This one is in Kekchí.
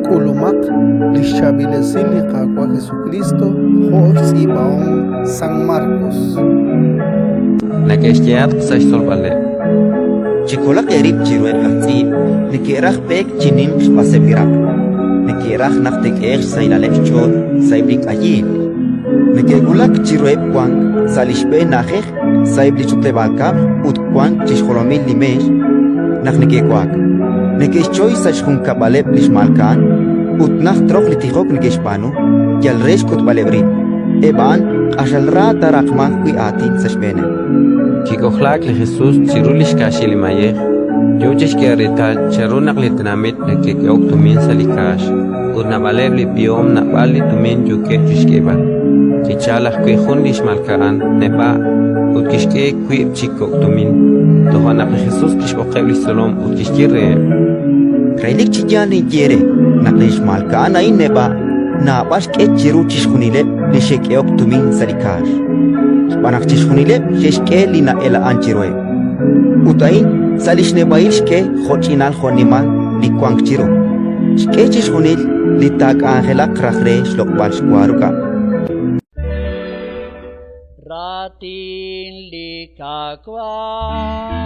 K'ulumaq li xchaab'il esil li Qaawa' Jesukriist jo' xtz'iib'ahom San Markos. Neke'xyehatq sa' xtzolb'aleb'. Chekolaq eerib' chiruheb' laj tz'iib' neke'raj b'eek chi ninq xb'aseb' li raq', neke'raj naq te'k'ehe'q xsahilaleb' xch'ool sa'eb' li k'ayiil, neke'wulak chiruheb' wank sa' li xb'een na'ajej sa'eb' li ch'utleb'aal kab'l ut wank chi xjolomil li meex naq neke'wa'ak, neke'xchoy sa' xjunkab'aleb' li xmalka'an ut najt roq li tijok neke'xb'aanu yal re xk'utb'aleb' rib'. Eb' a'an q'axal ra taaraqmanq wi' aatin sa' xb'eeneb'. Kik'ojlaak li Jesus chiru li xkaaxil li mayej, yo chi xk'eeb'al reetal chanru naq li tenamit neke'k'ehok tumin sa' li kaax, ut naab'aleb' li b'ihom naab'al li tumin yookeb' chi xk'eeb'al. Kichalk ajwi' jun li xmalka'an neb'a' ut kixk'e wiib' chi kok' tumin. Toja' naq li Jesus kixb'oqeb' li xtzolom ut kixye reheb': Relik chi yaal ninye eere naq li xmalka'an a'in neb'a' naab'al xk'e chiru chixjunileb' li xe'k'ehok tumin sa' li kaax, xb'aan naq chixjunileb' xe'xk'e li na'ela'an chiruheb'. Ut a'in sa' li xneb'a'il xk'e jo'ch'inal jo'nimal li wank chiru, xk'e chixjunil li taak'anjelaq raj re xloq'b'al xwa ruk'a'. Raatin li Qaawa'.